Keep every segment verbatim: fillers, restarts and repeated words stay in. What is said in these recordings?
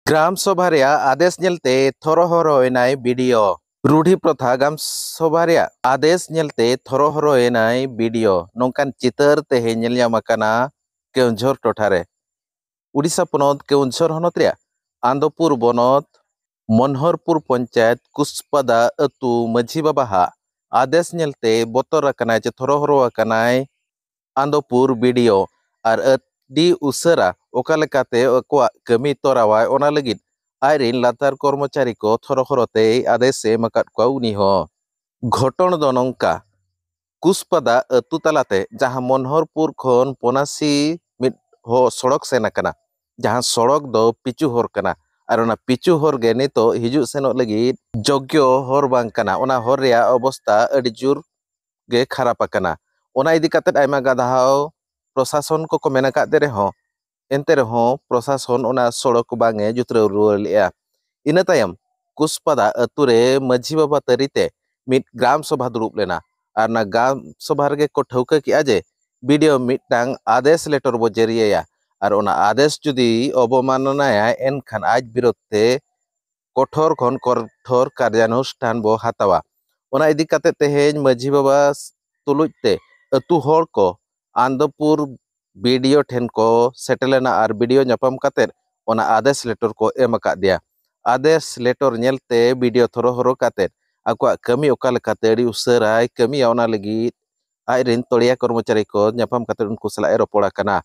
ᱜᱨᱟᱢ ᱥᱚᱵᱷᱟ ᱨᱮᱭᱟᱜ ᱟᱫᱮᱥ ᱧᱮᱞᱛᱮ ᱛᱷᱚᱨᱚᱦᱚᱨᱚᱭᱮᱱᱟᱭ B D ᱳ᱾ ᱨᱩᱰᱷᱤ ᱯᱨᱚᱛᱷᱟ ᱜᱨᱟᱢ ᱥᱚᱵᱷᱟ ᱨᱮᱭᱟᱜ ᱟᱫᱮᱥ ᱧᱮᱞᱛᱮ ᱛᱷᱚᱨᱚᱦᱚᱨᱚᱭᱮᱱᱟᱭ ᱵᱤ ᱰᱤ ᱳ᱾ ᱱᱚᱝᱠᱟᱱ ᱪᱤᱛᱟᱹᱨ ᱛᱮᱦᱮᱧ ᱧᱮᱞ ᱧᱟᱢ ᱟᱠᱟᱱᱟ ᱠᱮᱣᱚᱱᱡᱷᱚᱨ ᱴᱚᱴᱷᱟ ᱨᱮ᱾ ᱩᱰᱤᱥᱟ ᱯᱚᱱᱚᱛ ᱠᱮᱣᱚᱱᱡᱷᱚᱨ ᱦᱚᱱᱚᱛ ᱨᱮᱭᱟᱜ ᱟᱱᱫᱚᱯᱩᱨ ᱵᱚᱱᱚᱛ ᱢᱚᱱᱦᱚᱨᱯᱩᱨ ᱯᱚᱧᱪᱟᱭᱮᱛ ᱠᱩᱥᱯᱟᱫᱟ ᱟᱹᱛᱩ ᱢᱟᱹᱡᱷᱤ ᱵᱟᱵᱟᱦᱟᱜ ᱟᱫᱮᱥ ᱧᱮᱞᱛᱮ ᱵᱚᱛᱚᱨ ᱟᱠᱟᱱᱟᱭ ᱪᱮ ᱛᱷᱚᱨᱚᱦᱚᱨᱚ ᱟᱠᱟᱱᱟᱭ ᱟᱱᱫᱚᱯᱩᱨ ᱵᱤ ᱰᱤ ᱳ᱾ ᱟᱨ ᱟᱹᱰᱤ ᱩᱥᱟᱹᱨᱟ ᱚᱠᱟ ᱞᱮᱠᱟᱛᱮ ᱟᱠᱚᱣᱟᱜ ᱠᱟᱹᱢᱤ ᱛᱚᱨᱟᱣᱟᱭ, ᱚᱱᱟ ᱞᱟᱹᱜᱤᱫ ᱟᱡᱨᱮᱱ ᱞᱟᱛᱟᱨ ᱠᱚᱨᱢᱚᱪᱟᱨᱤ ᱠᱚ ᱛᱷᱚᱨᱚᱦᱚᱨᱚ ᱛᱮᱭ ᱟᱫᱮᱥ ᱮ ᱮᱢ ᱟᱠᱟᱫ ᱠᱚᱣᱟ ᱩᱱᱤ ᱦᱚᱸ᱾ ᱜᱷᱚᱴᱚᱱ ᱫᱚ ᱱᱚᱝᱠᱟ, ᱠᱩᱥᱯᱟᱫᱟ ᱟᱹᱛᱩ ᱛᱟᱞᱟᱛᱮ ᱡᱟᱦᱟᱸ ᱢᱚᱱᱦᱚᱨᱯᱩᱨ ᱠᱷᱚᱱ ᱯᱚᱱᱟᱥᱤ ᱢᱤᱫ ᱦᱚ-, ᱥᱚᱲᱚᱠ ᱥᱮᱱ ᱟᱠᱟᱱᱟ, ᱡᱟᱦᱟᱸ ᱥᱚᱲᱚᱠ ᱫᱚ ᱯᱤᱪᱩ ᱦᱚᱨ ᱠᱟᱱᱟ᱾ ᱟᱨ ᱚᱱᱟ ᱯᱤᱪᱩ ᱦᱚᱨ ᱜᱮ ᱱᱤᱛᱚᱜ ᱦᱤᱡᱩᱜ ᱥᱮᱱᱚᱜ ᱞᱟᱹᱜᱤᱫ ᱡᱳᱜᱽᱭᱚ ᱦᱚᱨ ᱵᱟᱝ ᱠᱟᱱᱟ᱾ ᱚᱱᱟ ᱦᱚᱨ ᱨᱮᱭᱟᱜ ᱚᱵᱚᱥᱛᱟ ᱟᱹᱰᱤ ᱡᱳᱨ ᱜᱮ ᱠᱷᱟᱨᱟᱯ ᱟᱠᱟᱱᱟ᱾ ᱚᱱᱟ ᱤᱫᱤ ᱠᱟᱛᱮᱫ ᱟᱭᱢᱟ ᱜᱟᱫᱷᱟᱣ ᱯᱨᱚᱥᱟᱥᱚᱱ ᱠᱚᱠᱚ ᱢᱮᱱ ᱟᱠᱟᱫ ᱨᱮᱦᱚᱸ, ᱮᱱᱛᱮ ᱨᱮᱦᱚᱸ ᱯᱨᱚᱥᱟᱥᱚᱱ ᱚᱱᱟ ᱥᱚᱲᱚᱠ ᱵᱟᱝ ᱮ ᱡᱩᱛᱨᱟᱹᱣ ᱨᱩᱣᱟᱹᱲ ᱞᱮᱫᱼᱟ᱾ ᱤᱱᱟᱹ ᱛᱟᱭᱚᱢ ᱠᱩᱥᱯᱟᱫᱟ ᱟᱹᱛᱩ ᱨᱮ ᱢᱟᱹᱡᱷᱤ ᱵᱟᱵᱟ ᱛᱟᱹᱨᱤ ᱛᱮ ᱢᱤᱫ ᱜᱨᱟᱢ ᱥᱚᱵᱷᱟ ᱫᱩᱲᱩᱵ ᱞᱮᱱᱟ᱾ ᱟᱨ ᱚᱱᱟ ᱜᱨᱟᱢ ᱥᱚᱵᱷᱟ ᱨᱮᱜᱮ ᱠᱚ ᱴᱷᱟᱹᱣᱠᱟᱹ ᱠᱮᱫᱼᱟ ᱡᱮ ᱵᱤ ᱰᱤ ᱳ ᱢᱤᱫᱴᱟᱝ ᱟᱫᱮᱥ ᱞᱮᱴᱚᱨ ᱵᱚ ᱡᱟᱹᱨᱤ ᱟᱭᱟ, ᱟᱨ ᱚᱱᱟ ᱟᱫᱮᱥ ᱡᱩᱫᱤ ᱚᱵᱚᱢᱟᱱᱚᱱᱟᱭᱟ, ᱮᱱᱠᱷᱟᱱ ᱟᱡ ᱵᱤᱨᱳᱫᱷ ᱛᱮ ᱠᱚᱴᱷᱳᱨ ᱠᱷᱚᱱ ᱠᱚᱴᱷᱳᱨ ᱠᱟᱨᱡᱟᱱᱩᱥᱴᱷᱟᱱ ᱵᱚ ᱦᱟᱛᱟᱣᱟ᱾ ᱚᱱᱟ ᱤᱫᱤ ᱠᱟᱛᱮ ᱛᱮᱦᱮᱧ ᱢᱟᱹᱡᱷᱤ ᱵᱟᱵᱟ ᱛᱩᱞᱩᱡ ᱛᱮ ᱟᱹᱛᱩ ᱦᱚᱲ ᱠᱚ ᱟᱱᱫᱚᱯᱩᱨ ᱵᱤ ᱰᱤ ᱳ ᱴᱷᱮᱱ ᱠᱚ ᱥᱮᱴᱮᱨ ᱞᱮᱱᱟ ᱟᱨ ᱵᱤ ᱰᱤ ᱳ ᱧᱟᱯᱟᱢ ᱠᱟᱛᱮ ᱚᱱᱟ ᱟᱫᱮᱥ ᱞᱮᱴᱚᱨ ᱠᱚ ᱮᱢ ᱟᱠᱟᱫ ᱫᱮᱭᱟ᱾ ᱟᱫᱮᱥ ᱞᱮᱴᱚᱨ ᱧᱮᱞᱛᱮ ᱵᱤ ᱰᱤ ᱳ ᱛᱷᱚᱨᱚᱦᱚᱨᱚ ᱠᱟᱛᱮ ᱟᱠᱚᱣᱟᱜ ᱠᱟᱹᱢᱤ ᱚᱠᱟ ᱞᱮᱠᱟᱛᱮ ᱟᱹᱰᱤ ᱩᱥᱟᱹᱨᱟᱭ ᱠᱟᱹᱢᱤᱭᱟ, ᱚᱱᱟ ᱞᱟᱹᱜᱤᱫ ᱟᱡᱨᱮᱱ ᱛᱚᱲᱤᱭᱟ ᱠᱚᱨᱢᱚᱪᱟᱨᱤ ᱠᱚ ᱧᱟᱯᱟᱢ ᱠᱟᱛᱮ ᱩᱱᱠᱩ ᱥᱟᱞᱟᱜ ᱮ ᱨᱚᱯᱚᱲ ᱟᱠᱟᱱᱟ᱾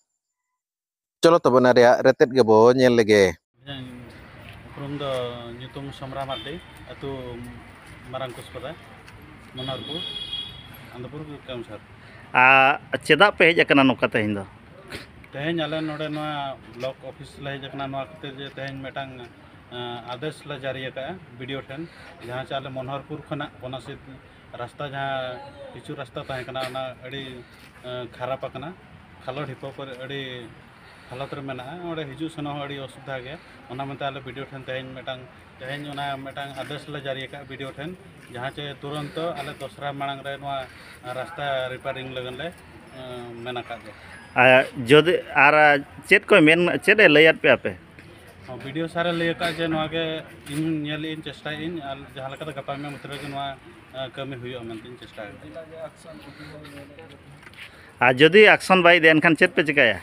ᱪᱚᱞᱚ ᱛᱚᱵᱮ ᱚᱱᱟ ᱨᱮᱭᱟᱜ ᱨᱮᱛᱮᱫ ᱜᱮᱵᱚ ᱧᱮᱞ ᱞᱮᱜᱮ᱾ ᱤᱧᱟᱹᱜ ᱩᱯᱨᱩᱢ ᱫᱚ ᱧᱩᱛᱩᱢ ᱥᱚᱢᱨᱟ ᱢᱟᱨᱰᱤ, ᱟᱹᱛᱩ ᱢᱟᱨᱟᱝ ᱠᱩᱥᱯᱟᱫᱟ, ᱢᱚᱱᱦᱚᱨᱯᱩᱨ, ᱟᱱᱫᱚᱯᱩᱨ, ᱠᱮᱣᱚᱱᱡᱷᱚᱨ᱾ ᱟᱨ ᱪᱮᱫᱟᱜ ᱯᱮ ᱦᱮᱡ ᱟᱠᱟᱱᱟ ᱱᱚᱝᱠᱟ ᱛᱮᱦᱮᱧ ᱫᱚ? ᱛᱮᱦᱮᱧ ᱟᱞᱮ ᱱᱚᱰᱮ ᱱᱚᱣᱟ ᱵᱞᱚᱠ ᱚᱯᱷᱤᱥ ᱞᱮ ᱦᱮᱡ ᱟᱠᱟᱱᱟ, ᱱᱚᱣᱟ ᱠᱷᱟᱹᱛᱤᱨ ᱡᱮ ᱛᱮᱦᱮᱧ ᱢᱤᱫᱴᱟᱝ, ᱟᱸ, ᱟᱫᱮᱥ ᱞᱮ ᱡᱟᱹᱨᱤ ᱟᱠᱟᱫᱼᱟ ᱵᱤ ᱰᱤ ᱳ ᱴᱷᱮᱱ, ᱡᱟᱦᱟᱸ ᱪᱮ ᱟᱞᱮ ᱢᱚᱱᱦᱚᱨᱯᱩᱨ ᱠᱷᱚᱱᱟᱜ ᱯᱚᱱᱟᱥᱤ ᱨᱟᱥᱛᱟ, ᱡᱟᱦᱟᱸ ᱯᱤᱪᱩ ᱨᱟᱥᱛᱟ ᱛᱟᱦᱮᱸ ᱠᱟᱱᱟ, ᱚᱱᱟ ᱟᱹᱰᱤ, ᱟᱸ, ᱠᱷᱟᱨᱟᱯ ᱟᱠᱟᱱᱟ, ᱠᱷᱟᱞᱚ ᱰᱷᱤᱯᱟᱹ ᱠᱚᱨᱮ ᱟᱹᱰᱤ ᱦᱟᱞᱚᱛ ᱨᱮ ᱢᱮᱱᱟᱜᱼᱟ᱾ ᱚᱸᱰᱮ ᱦᱤᱡᱩᱜ ᱥᱮᱱᱚᱜ ᱦᱚᱸ ᱟᱹᱰᱤ ᱚᱥᱩᱵᱤᱫᱷᱟ ᱜᱮᱭᱟ᱾ ᱚᱱᱟ ᱢᱮᱱᱛᱮ ᱟᱞᱮ ᱵᱤ ᱰᱤ ᱳ ᱴᱷᱮᱱ ᱛᱮᱦᱮᱧ ᱢᱤᱫᱴᱟᱝ, ᱛᱮᱦᱮᱧ ᱚᱱᱟ ᱢᱤᱫᱴᱟᱝ ᱟᱫᱮᱥ ᱞᱮ ᱡᱟᱹᱨᱤ ᱟᱠᱟᱫᱼᱟ ᱵᱤ ᱰᱤ ᱳ ᱴᱷᱮᱱ, ᱡᱟᱦᱟᱸ ᱪᱮ ᱛᱩᱨᱚᱱᱛᱚ ᱟᱞᱮ ᱫᱚᱥᱨᱟ ᱢᱟᱲᱟᱝ ᱨᱮ ᱱᱚᱣᱟ ᱨᱟᱥᱛᱟ ᱨᱤᱯᱮᱭᱟᱨᱤᱝ ᱞᱟᱹᱜᱤᱫ ᱞᱮ, ᱮᱸ, ᱢᱮᱱ ᱟᱠᱟᱫ ᱞᱮᱭᱟ᱾ ᱟᱨ ᱡᱩᱫᱤ, ᱟᱨ ᱪᱮᱫ ᱠᱚ ᱢᱮᱱ, ᱪᱮᱫ ᱮ ᱞᱟᱹᱭᱟᱫ ᱯᱮᱭᱟ ᱟᱯᱮ? ᱵᱤ ᱰᱤ ᱳ ᱥᱟᱨᱮ ᱞᱟᱹᱭ ᱟᱠᱟᱫ ᱡᱮ ᱱᱚᱣᱟ ᱜᱮ ᱤᱧ ᱧᱮᱞᱮᱫ ᱟᱹᱧ, ᱪᱮᱥᱴᱟᱭᱮᱫ ᱟᱹᱧ, ᱟᱨ ᱡᱟᱦᱟᱸ ᱞᱮᱠᱟᱛᱮ ᱜᱟᱯᱟ ᱢᱮᱭᱟᱝ ᱵᱷᱤᱛᱨᱤ ᱨᱮᱜᱮ ᱱᱚᱣᱟ ᱠᱟᱹᱢᱤ ᱦᱩᱭᱩᱜᱼᱟ ᱢᱮᱱᱛᱮᱧ ᱪᱮᱥᱴᱟᱭᱟ᱾ ᱟᱨ ᱡᱩᱫᱤ ᱟᱠᱥᱚᱱ ᱵᱟᱭ ᱤᱫᱤᱭᱟ, ᱮᱱᱠᱷᱟᱱ ᱪᱮᱫ ᱯᱮ ᱪᱤᱠᱟᱹᱭᱟ?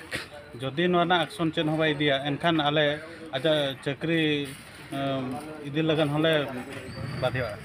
ᱡᱩᱫᱤ ᱱᱚᱣᱟ ᱨᱮᱱᱟᱜ ᱟᱠᱥᱚᱱ ᱪᱮᱫ ᱦᱚᱸ ᱵᱟᱭ ᱤᱫᱤᱭᱟ, ᱮᱱᱠᱷᱟᱱ ᱟᱞᱮ ᱟᱡᱟᱜ ᱪᱟᱹᱠᱨᱤ ᱤᱫᱤ ᱞᱟᱹᱜᱤᱫ ᱦᱚᱸᱞᱮ ᱵᱟᱫᱷᱭᱚᱜᱼᱟ᱾